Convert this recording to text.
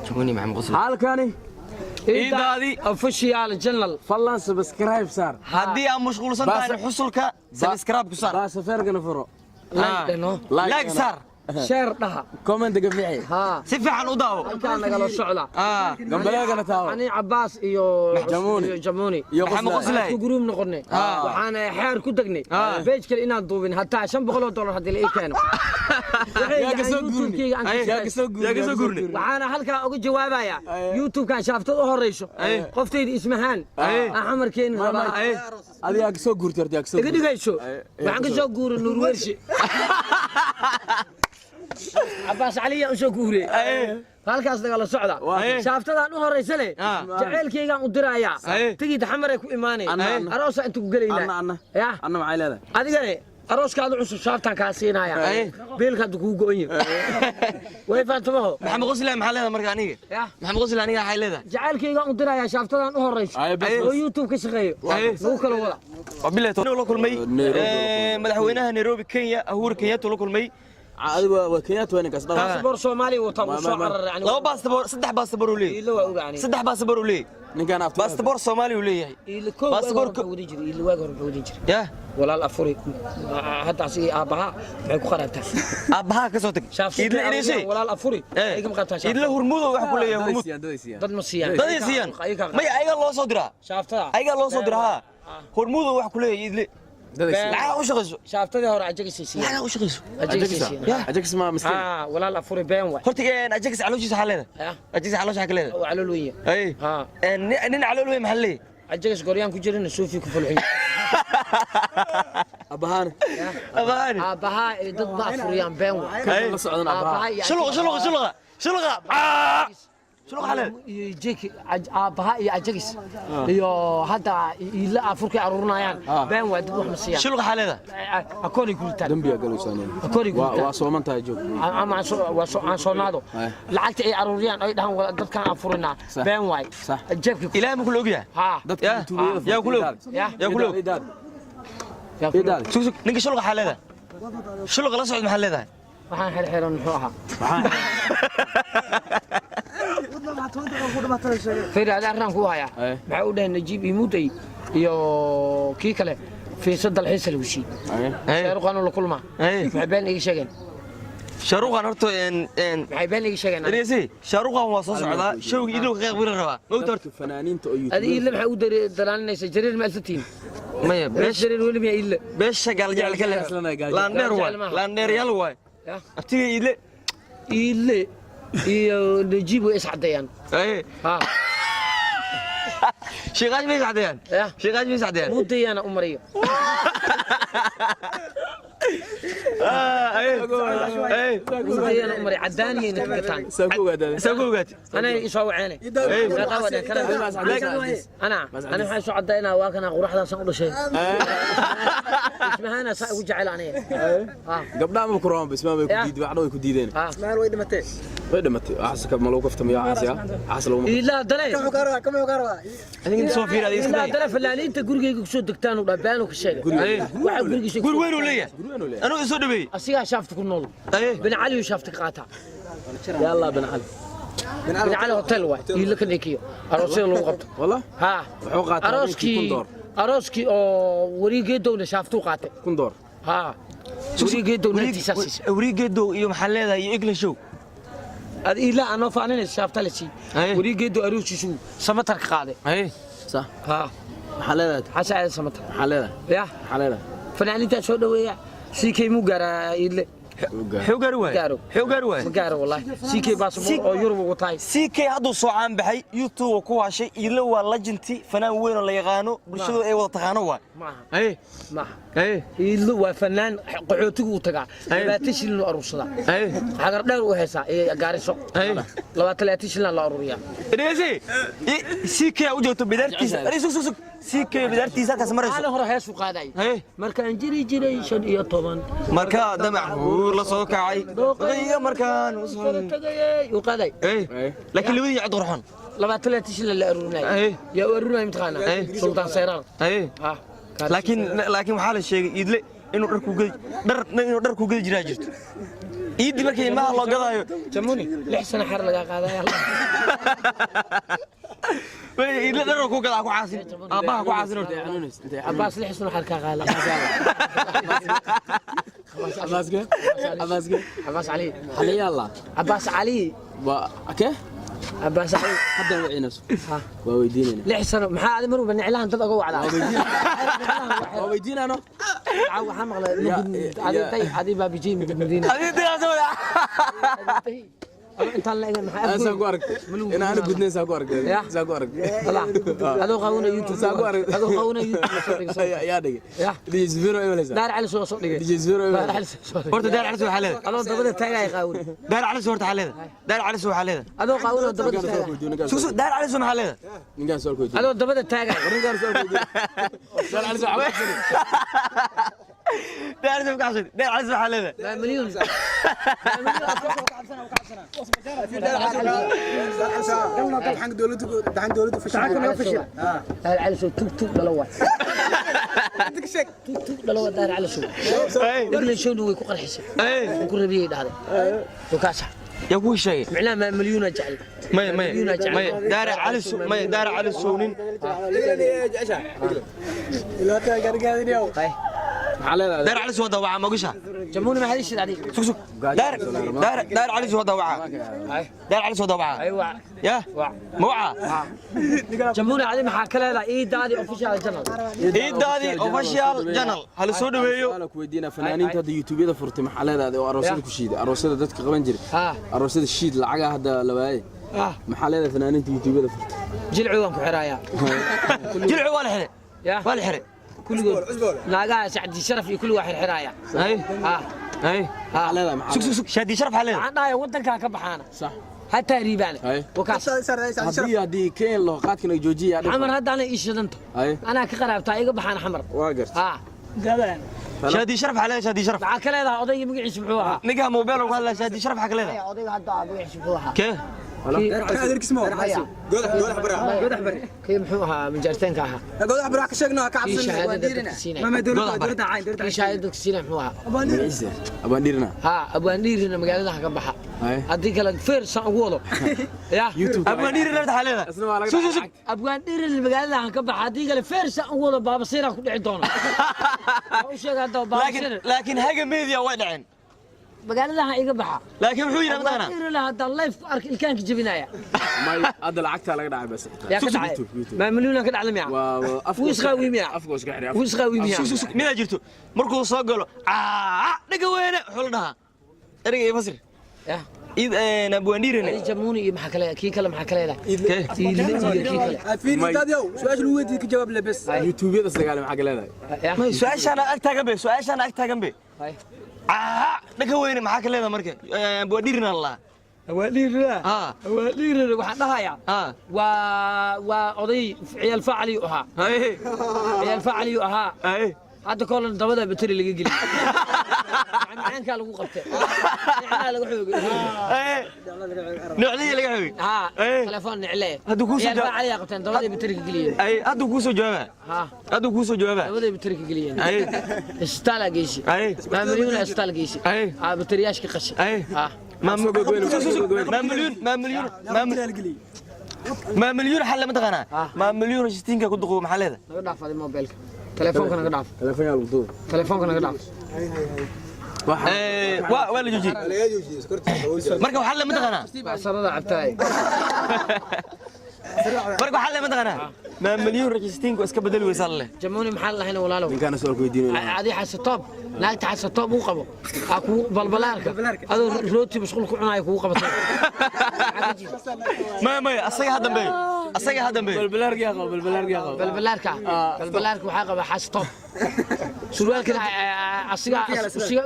Jamuni Maxamed Qosle. Halkani. Iidaadi. Official channel. Fadlan subscribe saar. Haddii aad mashquulsan tahay xusulka, subscribe ku saar. Baasafeerkana furo. Like dhano. Like saar. Share dhaha. Comment-ga bixi. Haa. Si fiican u daawo. Halkaa nagala socda. Gambaleegana taawo. Ani Cabaas iyo Jamuni. iyo Jamuni iyo Maxamed Qoslay. Qoslay. Isku group noqonay. Waxaan xeer ku degnay page kale inaan duubin, hataa $500 haddii la ii keeno. Yaa ka soo guurni. YouTube-kayga aan ka Yaa ka soo guurni. Yaa ka soo guurni. Waxaana halkaa uga jawaabayaa YouTube-kan shaaftada u horeyso, qoftayda Ismahaan aan xamar keeni rabaa. Adiga yaa ka soo guurtay horta, yaa ka soo Iga guurtay. dhigayso, waxaan ka soo guuray Nuurwershi, Cabaas Caliyaan u soo guuray. Halkaas nagala socda. Shaaftadan u horeysa leh jaceylkaygaan u dirayaa. Tigid xamaray ku imaanay. Anna, anna. Aroosa inta ku gelaynaa. Anna, anna. Ya. Anna maxay leedahay? Adigane arooskaada cusub shaaftaan kaa siinaya. Biilka hadda kugu go'on yahay way faantamaho. Maxamed Qosle, maxaa leedahay marka aniga? Ya. Maxamed Qosle, aniga waxay leedahay? Jacaylkaygaan u dirayaa shaaftadan u horeyso Aye, bas, oo bas. YouTube ka shaqeeyo lagu kala wada. Wabillahi tawfiiq. La kulmay Nairobi. Madaxweynaha Nairobi, Kenya, Uhuru Kenyatta la kulmay. Adigu waa Kenyatta, waa ninkaas dhawr. Baasaboor Soomaaliya wataa, wuu soo cararay yani. Laba baasaboor, saddex baasaboor uu leeyahay. Iilo waa oga aniga. Saddex baasaboor uu leeyahay. Ninkaan afti. Baasaboor Soomaali uu leeyahay. Iilo koow waagi hore Baasaboorka- muxuu wadin jiray? Iilo waagi hore muxuu wadin jiray? Ya. Walaal afuri hadda asigii aabbaha maxay ku qaraabtaa? Aabbaha ka soo tag. Idla ileysay. Walaal afuri ay kama qabtaa. Idla Hurmudo waxa ku leeyahay Hurmud. Dadaysiiyaan. Dad ma siiyaan. Dad ay siiyaan maya, ayaga loo soo diraa. Shaaftada. Ayaga loo soo diraa, haa. Hurmudo waxa ku leeyahay Idle lacag u shaqayso. Shaaftadii hore ajagisay siiyaan. Lacag u shaqayso. Ajagisay siiyaan. Ajax ma miskiin. Haa, walaal afuri been waay. Horta Ajax calooshiisa waxaa leedahay. Ya. Ajax caloosha waxaa ka leedahay. Oo calool weyn yahay. Ay. Haa. Nin calool weyn maxaa leeyahay? Ajagas goryaan ku jirina suufi ku fulxin. Abahaan. Abaani. Aabbahaa ee dad ma afuriyaan, been waay. Kan la socdan abaha. Aabbahaa iyo Shuluqa, shuluqa, shuluqa, shuluqa, aa shuluqa waxaa leedahay. Iyo jeki aabbaha iyo ajagis iyo hadda iila afurkay aruurinayaan been waay, dad wax ma siiyaan. Shuluqa waxaa leedahay. Akoonay ku ritaan. Dambiga galaysaa. Akoonay ku Waa ritaan. waa sooman tahay, joog. Ama aan soonaado. Lacagta ay aruuriyaan ay dhahaan dadkaan afurinaa been waay. Jeebka Ilaahay ma kula ogyahay? Haa. Dadka Ya. YouTubeada. Yaa kula og. Ya. Yaa kula og. Idaad. Yaa kula og. Idaad. Sug, sug, ninka shuluqa waxaa leedahay, shuluqa la socod maxaa leedahay? Waxaan xirxiran muxuu ahaa? Fiiri, adi arrinaan kuu hayaa. Maxaa u dhahay Najiib iyo Muday iyo kii kale fiisa dalxiisa lagu siiyey? Shaaruqaan la kulmaa. Maxay been iiga sheegeen? Shaaruqan horta en en Maxay been iiga sheegeen? Dhegeysi, Shaaruqan waa soo socdaa showgii idil ka qayb qaadan rabaa, mogta horta. Dadka fanaaniinta oo Adi YouTube. iile maxay u dalaalinaysa? Jareer ma alsatiin? Maya. Bees Beesha jareer weli miya iile? Beesha gaaljecel ka leh. Laandheer waay, laandheer yal waay. Ya. Abtiga Iidle. Iile iyo Najiib way iscadeeyaan. Ha. Sheekaash may sacdayaan. Ya. Sheekaash may sacdayaan. Mudayaana u mariyo. Mudayaana u mariyo, cadaaniyayna ka gataan. Saa ku ogaadaan. Saa ku ogaatay. Anay isoo waceene. Meeqaa wadeen kana ana ana waxaan soo cadaynaa, waa kana quraxdaasaan u dhashay. Ismahaana saa ugu jecel aniga. Ha. Gabdhaha ma ku rabaan, bismaa bay ku Ya. diideen, waxna way ku diideen. Ha. Way dhimatay. Waxaas ka ma lagu kaftamayo, waxaas ya. Waxaas lagu Ilaa dale. Adiga inta soo fiir, adiga iska Ilaa day. dale falaaliinta gurigayga kusoo degtaan u dhaa baanu ka sheegay. Waxa gurigiisa Guri weyn uu leeyahay. Anuu isoo dhaweeyey. Asigaa shaafta ku nool. Bin Cali uu shaafta ka qaataa. Yalla bin Cali. Bin Cali hotel waay. Iila ka dheekiyo. Aroosyada lagu qabto. Wallah. Ha. Wuxuu qaataa habeenkii Arooskii $1000. Arooskii oo warigeedowna shaaftuu qaatay. $1000. Ha. Warigeedow naagtiisaa siisay. Warigeedow iyo maxaa leedahay iyo English show. Ad ilaa anoo faaninaysa shaafta la siiyey. Warigeedow arooskiisu samatar ka qaaday. Sax. Ha. Maxaa leedahay? Xasa aad samatar. Maxaa leedahay? Ya. Maxaa leedahay? Fanaaniintaa soo dhaweeya. CK muu gaaraa Iidle? Xuu gaari waay. Gaaro. Xuu gaari waay. Ma gaaro wallahi. CK baasaboor oo Yurub ugu tahay. CK hadduu soo caan baxay YouTube ku waashay. Iidle waa legendi, fanaan weyn oo la yaqaano, bulshadu ay wada taqaano waay. Maaha. Maaha. Iidle waa fanaan qaxootigu u tagaa. 20 shilin u aruursadaa. Xagar dheer u heesaa iyo Gaariso. 20 30 shilin la aruuriyaa. Dhegeysi, CK u joogto bidaartiisa. Sug, sug, sug, CK bidaartiisa halkaas marayso. Maalin hore heesuu qaaday. Markaan jiri jiray 15. Markaa damac buur la soo kacay dooqayga markaan u soo Kala tagayay uu qaaday. Laakiin labadii cod qurxoon. 20 30 shilin la aruurinayay. Yaa u aruurinaya mataqaanaa? Sultaan Seyraar. Laakiin waxaa la sheegay Iidle Inuu dhar ku gadi dhar, inuu dhar ku gadi jiraa jirto. Iidii markii ilmaha loo gadaayo. Jamuni, 6 sano xar lagaa qaadaya. Iidle dhar ku gadaa, ku caasin aabbaha, ku caasin horta. Cabaas 6 sano xar kaa qaada. Cabaaske, Cabaaske. Cabaas Cali. Xaliyaalla. Cabaas Cali. Waa kee? Cabaas Cali. Hadda waciinayso. Ha. Waa weydiinayna. 6 sano maxaa adi mar walba niclahan dad oga wacdaa? Waa weydiinano. Waxaa maqlay adi tay adi baabijey madiina. Adiga diyaarsan wada. Intaan la eegay maxaa? Saan ku aragtay in aan gudnayn, saan ku aragtay? Ya. Saan ku aragtay? Adoo qaawna YouTube. Saan ku aragtay? Adoo qaawna YouTube soo dhigay. Yaa dhigay? Ya. DJ Zero imalaysa. Daar Cali soo dhigay. DJ Zero. Daar Cali soo dhigay. Horta Daar Cali waxaa leedahay. Adoo dabada taagay qaawna. Daar Cali horta waxaa leedahay. Daar Cali waxaa leedahay. Adoo qaawna dabada taagay. Susu, Daar Cali maxaa leedahay? Ninkaan soo weydiin. Adoo dabada taagay. Ninkaan soo weydiin. Daar Cali soo. Daar Cali ka xashay. Daar Cali waxaa leedahay. Maa milyan. Daar Cali soo tug tug dhalo waa tug tug dhalo waa. Daar Cali soo ibn shownu way ku qarxisay. Way ku rabiyay dhahday wakaasa. Yaa kuu sheegay? Micnaha maa milyuuna jecel. Maya, maya, maya, Daar Cali, maya, Daar Cali sownin. Maxaa leedahay? Daar Cali soo dawaca mogisha. Jamuuni ma hadishid adiga. Sug, sug, daar daar Daar Cali soo dawaca. Daar Cali soo dawaca. Aywa. Ya ma waca? Jamuuni, adi maxaa ka leedahay iidaadi official channel? Iidaadi official channel hala soo dhaweeyo. Su'aal ku weydiina: fanaaniinta hadda YouTube-yada furtay, maxaa leedahay oo aroosyada ku shiiday, aroosyada dadka qaban jiray? Ha. Aroosyada shiid lacaga hadda la waayay. Maxaa leedahay fanaaniinta YouTube-yada furtay? Jilci waan ku xirayaa. Jilci waa la xiray. Ya. Waa la xiray. Kulligood naagaha Sacdi Sharaf iyo kulli waa xirxiraaya. Hay. Ha. Hay. Maxaa leedahay, maxaa? Sug, sug, sug, Shaadi Sharaf waxaa leedahay. Waxaan dhahayaa waddankaa ka baxaana. Sax. Hataa riibaana. Hay. Wakaas. Haddii Kenya loo qaadkan ay joojiya. Xamar hadda ana ii shidanta. Hay. Anaa ka qaraabtaa iga baxaan Xamar. Waa gartay. Ha. Shaadi Sharaf waxaa leedahay, Shaadi Sharaf. Maxaa ka leedahay odayga magaciisa muxuu ahaa? Ninka mobile ku hadlaya, Shaadi Sharaf waxaa ka leedahay. Odayga hadda magaciisa muxuu ahaa? Kee? Kii muxuu ahaa majaarteenka ahaa, kii shahaadada dadka siinaya, kii shahaadada dadka siinaya muxuu ahaa? Magaciisa Abaandhirna. Ha, Abwaandhiirina magaalada ha ka baxa. Hay. Haddii kale feer saan ugu wado ya. YouTube. Abwaandhiiri lafta waxaa leedahay. Isna waa laga Sug, sug, sug. Abwaandhiirina magaalada ha ka baxa, haddii kale feer saan ugu wado baabasiiraa ku dhici doona. Waa u sheega hadda laakiin baabasiir. Laakiin Haga Media way dhaceen. Magaalada ha iga baxa. Laakiin muxuu yidhi mataqaanaa? Abwaandhiirina haddaan live ku ark ilkaanka jebinaya. May, hadda lacagta laga dhacay bas. Yaa ka dhacay? YouTube, YouTube. Maa milyuuna ka dhacda miya? Waa afka. Wuu isqaawi miya? Afka iska xiray. Wuu isqaawi miya? Sug, sug, sug, midaa jirto markuu soo galo aa dhaga weyne wuxuu la dhahaa ereyga iyo fasir. Ya. Iid Abwaandhiirine. Adi Jamuuni iyo maxaa kale, kii kale maxaa kale leedahay? Kee? Iidle iyo kii kale. YouTube-yada sagaal maxaa ka leedahay? Ya. May, su-aashaana ag taagan be, su-aashaana ag taagan be. Hay. Aa dhaga weyne maxaa ka leedahay marka Abwaandhiirina la lahaa? Abwaandhiirina. Aa. Abwaandhiirina waxaan dhahayaa aa waa oday ciyaal facali u ahaa. Hay. Ciyaal facali u ahaa. Hay. Hadda koolan dabada bateri laga geliyay, macaankaa lagu qabtay, niclaa laga xoogay. Hay, noocdii laga xogay. Ha. Eh. Telefoon nicle. Hadduu kuu soo ciyaal facali aa qabteen, dabaday bateri ka geliyeen. Ay, hadduu kuu soo jawaabaa. Ha. Hadduu kuu soo jawaabaa. Dabaday bateri ka geliyeen. Ay. Isbitaalaa geysi. Ay. Maamuliyuuna isbitaal geysi. Ay. Aa bateriyaashka qashay. Ay. Ha. ما مليون، ما مليون، ما مليون حل ما تقنا. ما مليون شتينka ku duqo maxaa leedahay? Naga dhaaf adi mobilka, telefoonka naga dhaaf. Telefoon yaa lagu duubay. Telefoonka naga dhaaf. Ee waa la joojiyay marka waxaa le ma taqaanaa. Basarada cabtaay. Marka waxaa le ma taqaanaa ma milyuun rajistiinku iska bedeli weysaa leh. Jamuuni maxaa lahayn walaalow? Ninkaana su'aal ku weydiinayna. Adi xasatoob naagta xasatoob uu qabo aa kugu balbalaarka adoo rooti mashquul ku cunaayo kugu qabatay. Maya, maya, asaga ha dambeeyo, asaga ha dambeeyo. Balbalaarka yaa qabo, balbalaarka yaa qabo. Balbalaarka, balbalaarka waxaa qaba xasatoob surwaalkana asiga asiga.